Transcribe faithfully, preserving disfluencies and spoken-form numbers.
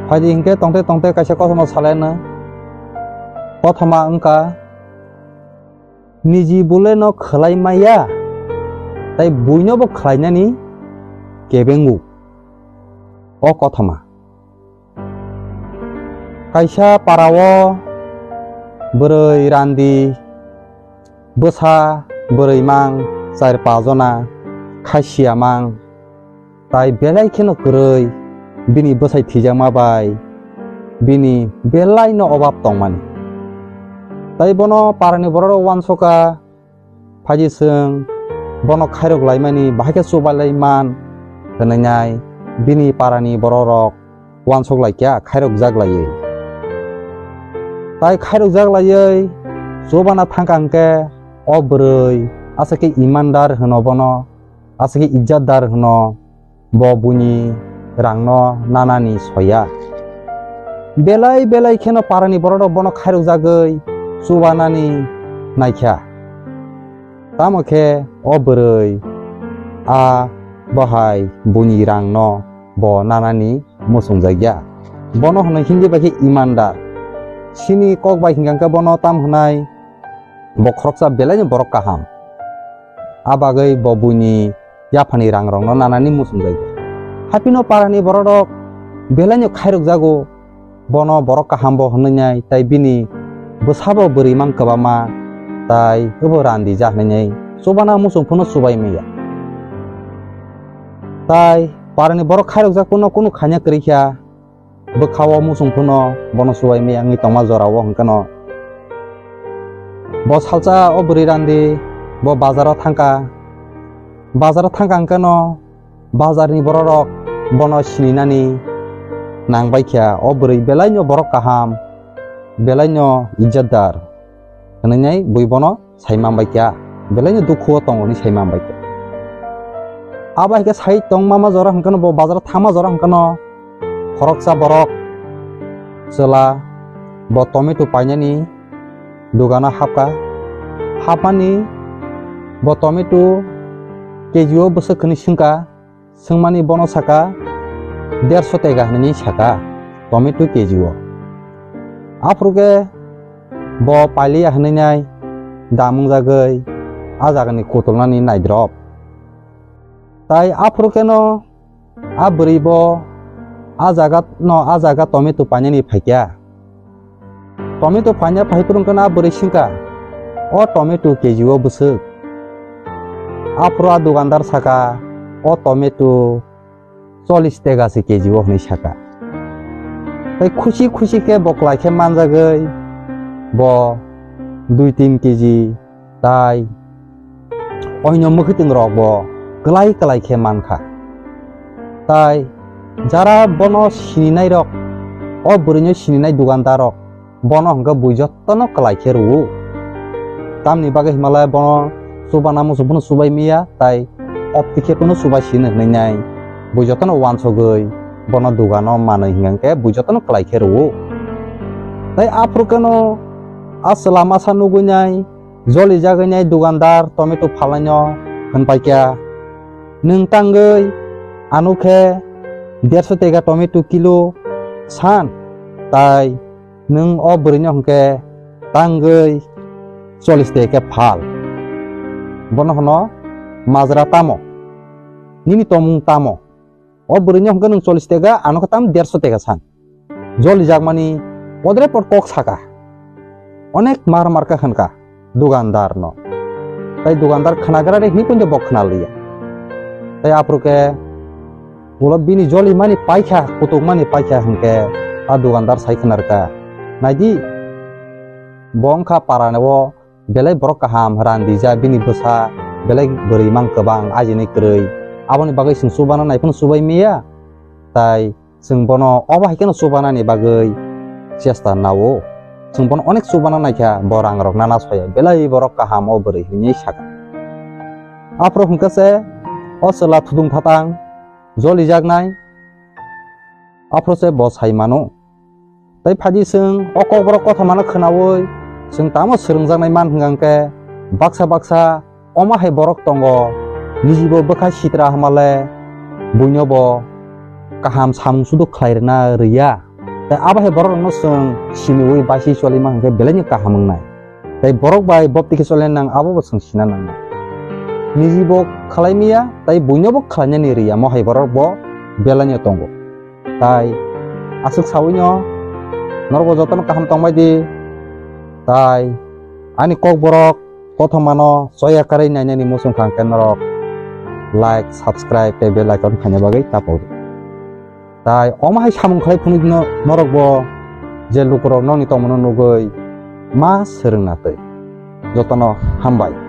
Phaidi hinkhe tongte tongte kaisa kothoma salaino. Kothoma wngkha, niji bole no khwlai maya, tai buino bo khwlainani kebengo. O kothoma. Kaisa parao bwrwi randi bwsa bwrwi mang char pajona khasiya mang. Tai belai kheno kwrwi bini bwsai thijakma bai bini belai no obab tongmani. Tai bono parani borok rok uansukha, phaidi chwng bono khairok laimani bahai khe chubalai man hwnwi nai bini parani borok rok uansuk laikha khairok jak laiwi. Tai khairok jak laiwi chubana thangkha hwnkhe o bwrwi aswk khe imandar hwno bono. Aswk khe ijjatdar hwno bo buini rangno nanani soya. Belai belai kheno parani borok rok bono khairokjagwi chubanani naikha. Tamo khe o bwrwi a bohai buini rangno bo nanani muchungjakya. Bono hwnwi Hindi bai khe imandar. Chini kok bai hinkha khe bono tam hwnai bo khoroksa belaino borok kaham. A bagwi bo buini yaphani rangrokno nanani muchungjagwi. Haphino parani bororok belaino khairokjago, bono borok kaham bo hwnwi nai, tai bini bwsabo bwrwi mang kwbangma, tai obo randija hwnwi nai chubana muchung phano chubai manya. Tai parani borok khairokjak phano kunu khaina kwrwi kha. Bwkha-o muchung phano bono chubai maya wngwi tongma jora-o hwnkhe no. Bo salsa o bwrwi randi bo bazaro thangkha. Bazaro thangkha hwnkhe no bazarni bororok bono sininani nangbaikha. O bwrwi belaino borok kaham, belaino ijjatdar hwnwi nai bui bono sai manbaikha, belaino dukhu o tongo hinwi sai manbaikha. Abo hai khe sai tong mama jora hwnkhe no, bo bazar thangma jora hwnkhe no khoroksa borok chwla bo tomato painani dogano hapkha. Hapmani bo tomato K G o bwswk hwnwi swngkha. Swngmani bono saka, "Derso tega," hwnwi saka tomato K G o. Aphuru khe bo pailiya hwnwi nai dam wngjagwi a jagani kutulnani naidrop. Tai aphuru kheno a bwrwi bo a jaga no, a jaga tomato painani phaikha. Tomato paina phai phuru hwnkhe no a bwrwi swngkha, "O tomato K G o bwswk?" Aphuru a dukandar saka, "O tomato chollish tega se K G o," hwnwi saka. Tai khusi khusi khe bo kwlai khe manjagwi bo dui tin K G tai oino mwkhwtwng rok bo kwlai kwlai khe mankha. Tai jara bono sininai rok, o bwrwino sininai dukandar rok, bono hwnkhe bui jotono kwlai khe rwo. Tamni bagwi hwnba le bono chubana muchung phano chubai maya, tai opti khe phano chubai sino hwnwi nai bui jotono uansugwi bono dukano manwi hwnkhe bui jotono kwlai khe rwo. Tai aphuru kheno a chwla masa nugwi nai jolijagwi nai dukandar tomato phalnaino hwnpaikha, "Nwng tangwi ano khe derso tega tomato kilo san, tai nwng o bwrwino hwnkhe tangwi chollish tega khe phal." Bono hwno, "Majra tamo? Nini tomung tamo? O bwrwino hwnkhe nwng chollish tega, ano khe tam derso tega san." Jolijakmani podre pod kok saka. Onek mar mar khe hwnkha dugandarno. Tai dugandar khwnagra re hinwi bo khwnaliya. Tai aphuru khe ulo bini jolimani paikha, kutukmani paikha hwnkhe a dugandar sai khwnarkha, "Naidi, bo wngkha parani o belai borok kaham, randijak, bini bwsa belai bwrwi mang kwbang, ajinwi kwrwi. Aboni bagwi chwng chubana nai phano chubai maya, tai chwng bono obo hai kheno chubanani bagwi chesta nao. Chwng bono onek chubana naikha, bo rangrok nana soya, belai borok kaham o bwrwi," hwnwi saka. Aphuru hwnkhe se o chwla thudung thatang jolijaknai, aphuru se bo sai mano. Tai phaidi chwng o kokborok kothomano khwnaui chwng tamo swrwngjaknai man hwnkha hwnkhe, baksa baksa omo hai borok tongo, nijibo bwkha sitra hamale buino bo kaham samung sudu khlai rwna rwya. Tai abo hai borok rokno chwng siniwi baisi cholima hwnkhe belai no kaham wngnai. Tai borok bai bopti khe chole nang abo bo chwng sina nangnai. Niji bo khlai miya, tai buino bo khlainani riya, mo hai borok bo belai no tongo. Tai aswk sawi no norok bo jotono kaham tongbai di. Tai ani kok borok kothoma no choya karwi nainani muchung kha hwnkhe norok like, subscribe tei bell icon khaina bagwi tapok di. Tai omo hai samung khlai phunuk no norok bo je lukurok nokni tongmano nugwi ma swrwngna twi. Jotono hambai.